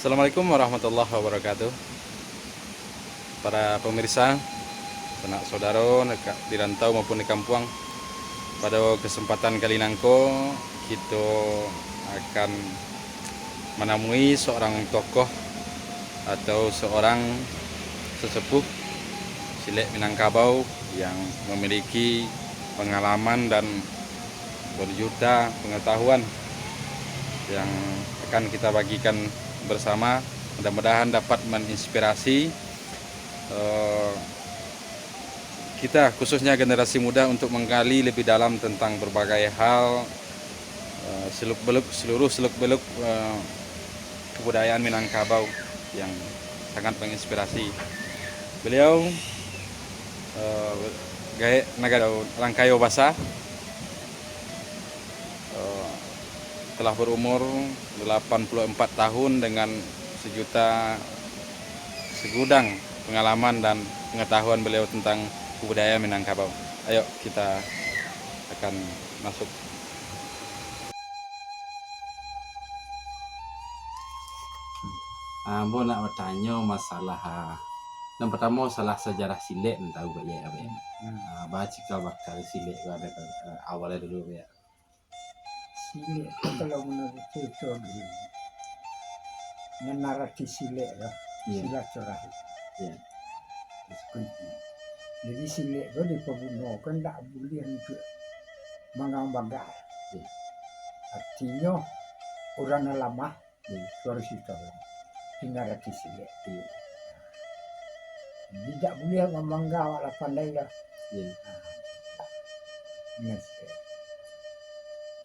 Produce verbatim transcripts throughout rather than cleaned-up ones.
Assalamualaikum warahmatullahi wabarakatuh. Para pemirsa, sanak saudaro, di rantau maupun di kampuang, pada kesempatan kali nangko, kito akan manamui seorang tokoh atau seorang sesepuh silek Minangkabau yang memiliki pengalaman dan berjuta pengetahuan yang akan kita bagikan bersama. Mudah-mudahan dapat menginspirasi, eh, kita, khususnya generasi muda, untuk menggali lebih dalam tentang berbagai hal, eh, seluk-beluk, seluruh seluk-beluk, eh, kebudayaan Minangkabau yang sangat menginspirasi. Beliau, eh, gaek nagari Langkayo Basa, eh, telah berumur delapan puluh empat tahun dengan sejuta, segudang pengalaman dan pengetahuan beliau tentang kebudayaan Minangkabau. Ayo, kita akan masuk. Ah, ambo nak batanyo masalah, ah, nan partamo, masalah sajarah silek, nan tahu Bak Yek, Bak Yek. Hmm. Ah, baa cikal bakal silek tu ado, eh, awalnyo dulu, Bak Yek. Silek tu kalau manuruik carito dulu, nan arati silek tu, Iya. silaturahim. Iya. Jadi silek tu dipagunokan ndak buliah untuak mangambagak. Iya. Artinyo, urang nan lamah, Iya. harus ditolong. Tingga arati silek. Iya. Jadi, dak buliah mamangga awak lah pandai lah. Iya. Nah, silek.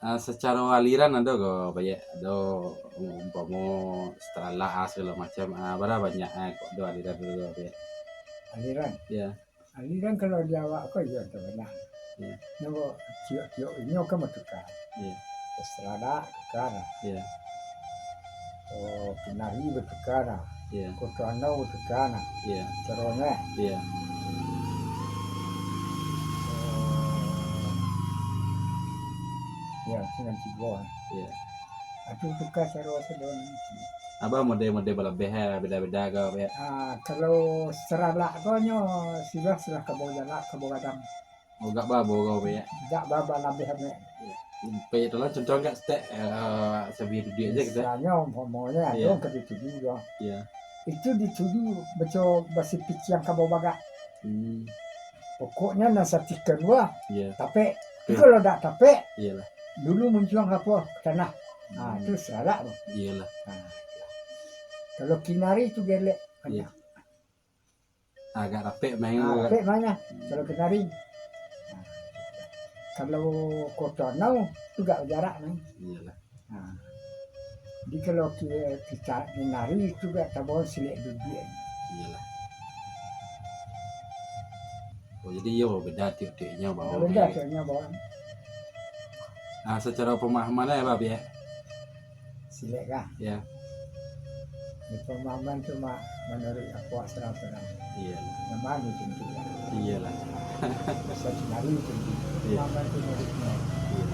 Ah, sacaro aliran ado ko, Bak Yek? Ado umpamo Stralak, ah, sagalo macam. Ah, bara banyak, ah, kok ado aliran dulu, Bak Yek? Aliran? Iya. Aliran kalau di awak ko, iyo, tu bana. Iya. Nyo tiok-tiok inyo kan batuka. Iya. Stralak tuka nah. Iya. Oh, Kinari batuka nah. Iya. Koto Anau batuka nah. Iya. Caronyo. Iya. Oh. Ya, sinan tigo. Iya. Atu tuka caro sadonyo. Apo model-model balabeh, eh, beda-beda ko, Bak Yek? Ah, kalau Stralak ko nyo sudah, sudah kabau jalak, kabau gadang. Oh, agak babo ko, Bak Yek? Agak babo labeh, Bak Yek. Iya. Bak Yek, tolong contoh agak stek, eh, sabiah duduak aja gitu. Misalnyo, umpomonyo, Iya. ado ka dituju yo. Iya. Itu dituju baco basi piciang kabau bagak. Hmm. Pokoknyo nan satikam dua, Iya. tapek. Tapi Iya. kalau dak tapek, Iyalah. dulu muncuang apo, tanah. Ah, Hmm. tu Stralak tu. Iyalah. Ah. Kalau Kinari tu gelek. Iya. Agak rapek main Ah, tu. Rapek main lah. Kalau Kinari. Ah. Kalau Koto Anau tu agak jarak main. Iyalah. Ah. Jadi kalau ki-, kicak Kinari tu agak tabawah silek duduak. Iyalah. Oh, jadi iyo beda tiok-tioknyo bawah. Beda tioknyo bawah. Ah, sacaro pamahaman lah, Bak Yek. Silek kah? Ya. Ya, pamahaman tu mak manuruik aku surang-surang. Iya. Nyaman macam tu lah. Iyalah. Bisa sendiri macam tu. Iya. Pamahaman tu menurutnya. Iya.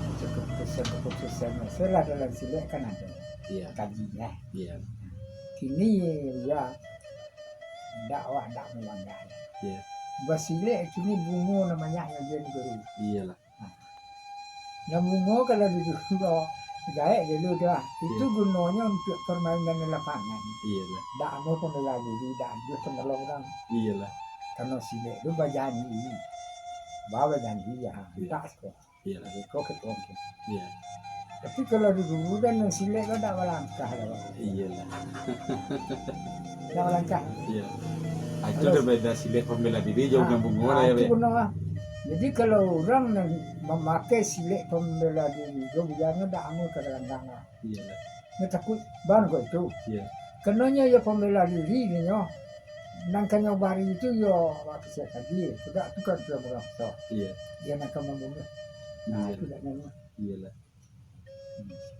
Macam keputusan-keputusan. Masalah dalam silek kan ada. Iya. Kajinya. Iya. Kini ya, ndak awak ndak melanggar. Iya. Basilek kini bungo namanya ngajian guru. Iyalah. Nah, bungo kalau di dulu, gaek dulu tu lah. Itu Iya. gunonyo untuak permainan di lapangan. Iyalah. Dak anu pembela diri, dak ado penolong urang. Iyalah. Karano silek tu bajanji. Ba bajanji, ya, Iya. mintak siko. Iyalah. Iko ketua. Iya. Tapi kalau di dulu kan nan silek kan dak balangkah lah, Bang. Iyalah. Dak balangkah. Iya. Ah, itu Terus. dah beda silek pembela diri, jauh Ah, dengan bungo ah, lah ya, itu Bek. benar lah. Jadi kalau urang nan mamakai silek pembela diri tu, biasonyo dak anu ka dalam gang lah. Iyalah. Nyo takuik ban ko itu. Iya. Kenonyo iyo pembela diri nyo. Nan kanyo bari itu iyo awak kasiak tadi. Sudah tu kan sudah murah besar. Iya. Iyo nan ka mambunuah. Nah, Iya. itu dak nyaman. Iyalah.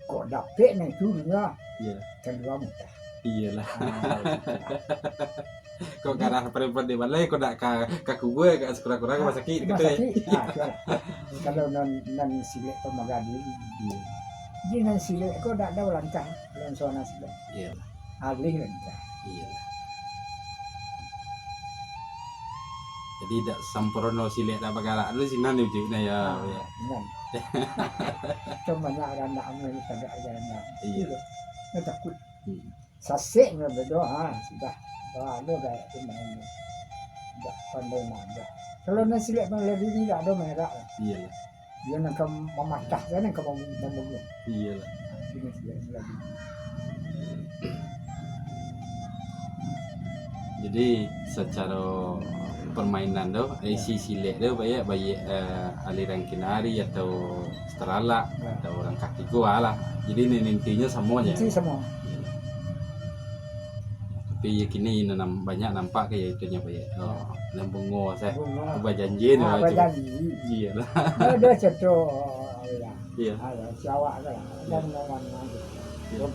Kok dapek nah itu dunia. Iya. Kan dua mudah. Iyalah. Ah, Kok ka arah perempuan di balai, kok dak ka, ka kubur, ka sekurang-kurang rumah sakit, rumah gitu ya. sakit. Ah, itulah. Kalau nan, nan silek pembela diri. Iya. Di nan silek ko dak ado langkah, lawan sona silek. Iyolah. Alih langkah. Iyolah. Jadi dak sampurno silek dak bagarak tu sinan ujuiknyo yo. Ah, yo. Sinan. Kan banyak urang dak amuah ni tagak jalan. Iyo. Iyo. Nyo takuik. Hmm. Sasek nyo bedo, ha, sudah. Wah, ado gaek tu main. Dak pandai main. Kalau nan silek bela diri dak ado merah. Iyolah. Dia nan ka mamatah, dia nan ka mem-, membunuh. Iyolah. Ini dia lagi. Jadi, sacaro permainan tu, eh, isi silek tu, baiak, baiak, eh, aliran kinari atau seteralak, atau rangkah tigo lah. Jadi, ni intinyo samo je. Inti samo. Tapi kini nan nam-, banyak nampak ka, yo, itu nyo, Pak, yo. Oh, nan bungo sah. Bungo. Bajanji tu, ah, bajanji. Iyolah. Ado contoh, ya. Iyo. Ado, si awak tu lah. Iyo. Dan lawan-lawan tu. Iyo.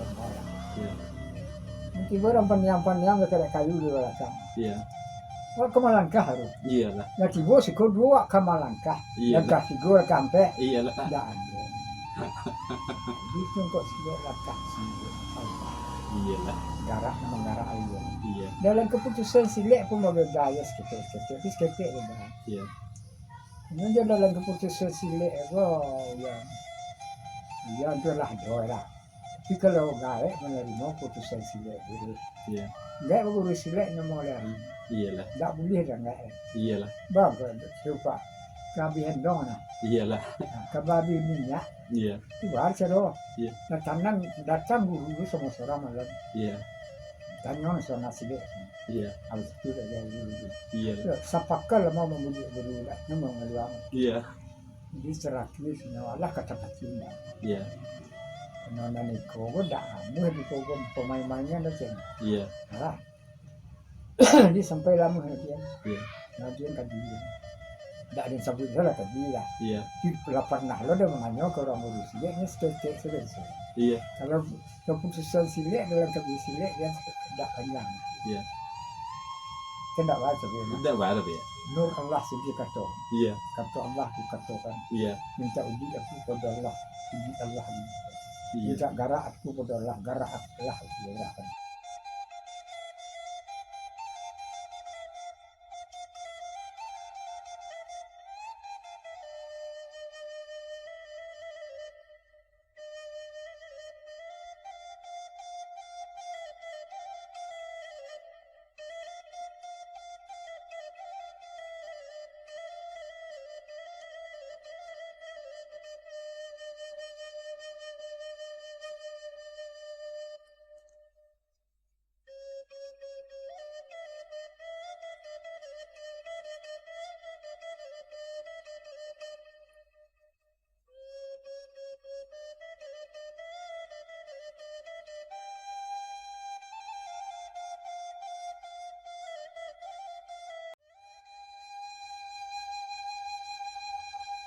Iyo. Tibo urang paniang-paniang ka tarik kayu di balakang. Iyo. Awak ka malangkah tu. Iyolah. Nah, tibo siko duo awak ka malangkah. Iyolah. Langkah tigo, langkah ampek. Iyolah. Ndak ado. Di tungkok silek langkah silek. Allah. Iyolah. Garak manggarak aia. Iyo. Dalam kaputusan silek pun babeda, yo, saketek-saketek, tapi saketek babeda. Iyo. Nan jo dalam kaputusan silek ko, yo, yo, tu lah ado lah. Tapi kalau gaek manarimo kaputusan silek dulu. Iyo. Gaek baguru silek namo lari. Iyolah. Ndak buliah dah gaek. Iyolah. Bang, cupak kabihan dong nah. Iyolah. Nah, kabihan minyak. Iyo. Tu baru caro. Iyo. Nah, tanang datang guru tu samo surang malam. Iyo. Tanyo surang silek. Iyo. Habis tu dah jadi guru tu. Iyo. Yo, sapakal lah mau mambujuk guru lah, nyo mangaluang. Iyo. Jadi terakhir nyo alah kata pacin lah. Iyo. Nah, nan iko ko dak amuah di ko pamain-mainan dah, Cen. Iyo. Alah. Jadi sampai lamo latihan. Iyo. Latihan tadi. Ndak ado nan sabuik lah tadi lah. Iyo. Tapi lah parnah lo dah mananyo ka urang guru silek, nyo saketek sajo. Iyo. Kalau kaputusan silek dalam kabihan silek, dia dak panjang. Iyo. Kan dak baco dia. Dak baco dia. Nur Allah sendiri kato. Iyo. Kato Allah dikatokan. Iyo. Minta uji aku pada Allah. Uji Allah. Iyo. Minta garak aku pada Allah. Garak Allah diarahkan.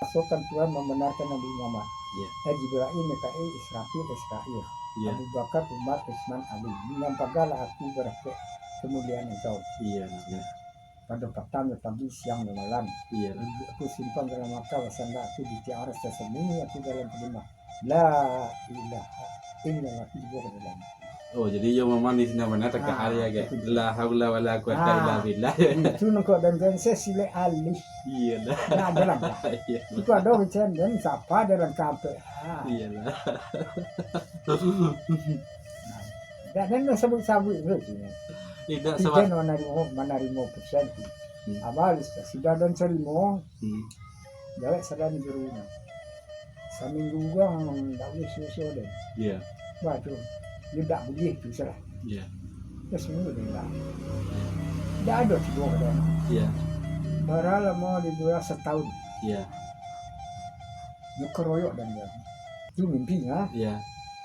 Rasokan Tuhan mambanarkan Nabi Muhammad. Iyo. Eh, Jibril, Mikail, Israfil, Israil. Iyo. Abu Bakar, Umar, Utsman, Ali. Dengan pagalah aku barapek kamuliaan Engkau. Iyo, iyo. Pado patang jo pagi, siang jo malam. Iyo. Duduk aku simpang dalam Makkah, basanda aku di tiang aras, tasambunyi aku dalam kalimah. La ilaha illallah, tibo ka dalam. Oh, jadi iyo mamanih nan bana takah Ah, hari agak. Betul. La haula wala quwata Ah, illa billah. Itu nang kok dan dan saya silek alih. Iyolah. Nah, ada langkah. Iyo. Itu ada orang cen, dan siapa ada langkah sampai. Ah. Iyolah. Nah, dan dan sabut-sabut tu. Tidak Tidak sebab manarimo, manarimo pesan tu. Hmm. Abah sudah dan terimo. Hmm. Jawek sadang di rumah. Saminggu urang ndak buliah suo-suo den. Iyo. Wah, tu. Dia ndak buliah tu, salah. Iyo. Terus seminggu dia ndak. Ndak ado tibo ka den. Iyo. Bara lamo di bulan setahun. Iyo. Nyo keroyok dan dia. Tu mimpi, ha? Iyo.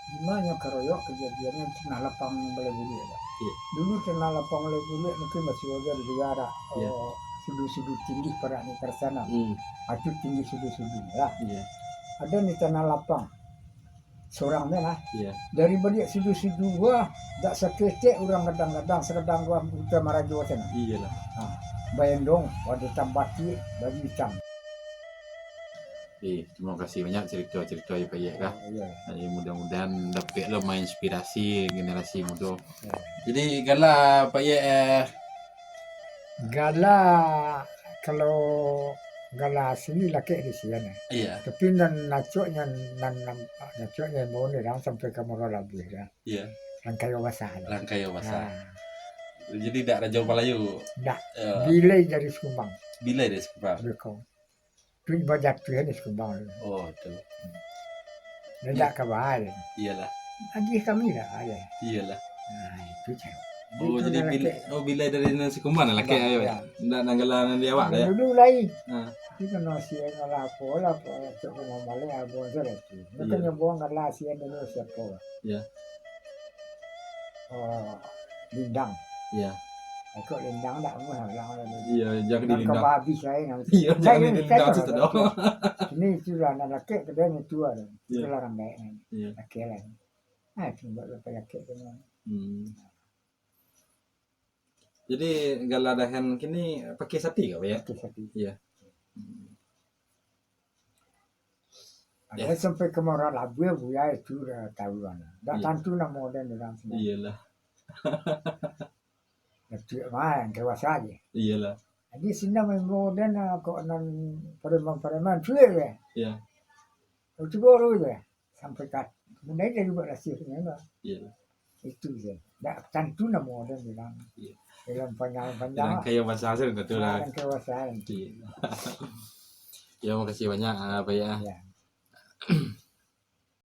Di ma nyo karoyok kajadiannyo tanah lapang Balai Buluak, Pak. Iyo. Dulu tanah lapang Balai Buluak mungkin masih wajar dilihat, Pak. Iyo. Oh, sudu-sudu tinggi parak ni tarsana. Hmm. Itu tinggi sudu-sudu lah. Iyo. Ado ni tanah lapang. Sorang ni lah. Iyo. Dari baliak sudu-sudu wah, dak saketek urang gadang-gadang, sagadang wah Kota Marajo sana. Iyolah. Ha. Baendong, wadah tambati, baju itam. Eh, terima kasih banyak cerita-cerita ya Pak Yek kah. Iyo. Jadi mudah-mudahan dapek lo mainspirasi generasi muda. Iyo. Jadi gala Pak Yek eh, gala kalau gala sini lakek di sini. Iya. Tapi nan nacoknya nan nampak nacoknya bone dah sampai ke Muara Labuh dah. Iya. Rangkayo basah. Rangkayo basah. Nah. Jadi dak Rajo Malayu. Dak. Ya. Bilai dari Sikumbang. Bilai dari Sikumbang. Beko. Tu bajatuah ni Sikumbang tu. Oh, tu. Dia dak ka bahari. Iyalah. Agih kami dah ada. Iyalah. Nah, itu cak. Oh, jadi bilai, oh, bilai dari nan Sikumbang lakek ayo. Ya. Ndak nan gala nan di awak dah ya. Dulu lai. Ha. Tapi kan masih ngala apa lah, apa cok kena balik abang tu lah tu. Iya. Makanya buang gala sian dulu siapa. Ya. Oh, Lindang. Iya. Kok Lindang dak mah lah. Iya, jangan dilindang. Kau habis aja nanti. Iya, jangan dilindang situ doh. Ini itulah anak laki kedai ni tua tu. Iya. Itulah orang baik ni. Iya. Laki lah. Ah, cuma berapa laki tu. Hmm. Jadi gala dahan kini pakai sati kau ya? Pakai sati. Iya. Ada sampai ke Muara Labuh buya itu dah tahu kan. Dak tantu nama orang dalam sini. Iyalah. Tapi mah yang dewasa aja. Iyalah. Jadi sini memang orang kok nan preman-preman cuek ya. Iya. Itu baru ya. Sampai kat mulai dari buat rasih ni lah. Iyalah. Itu je. Dak tantu nama orang bilang. Iya. Dalam panjang-panjang. Dalam kaya bahasa asal tentu lah. Dalam kaya bahasa asal. Iya. Ya, makasih banyak Pak ya. Ya.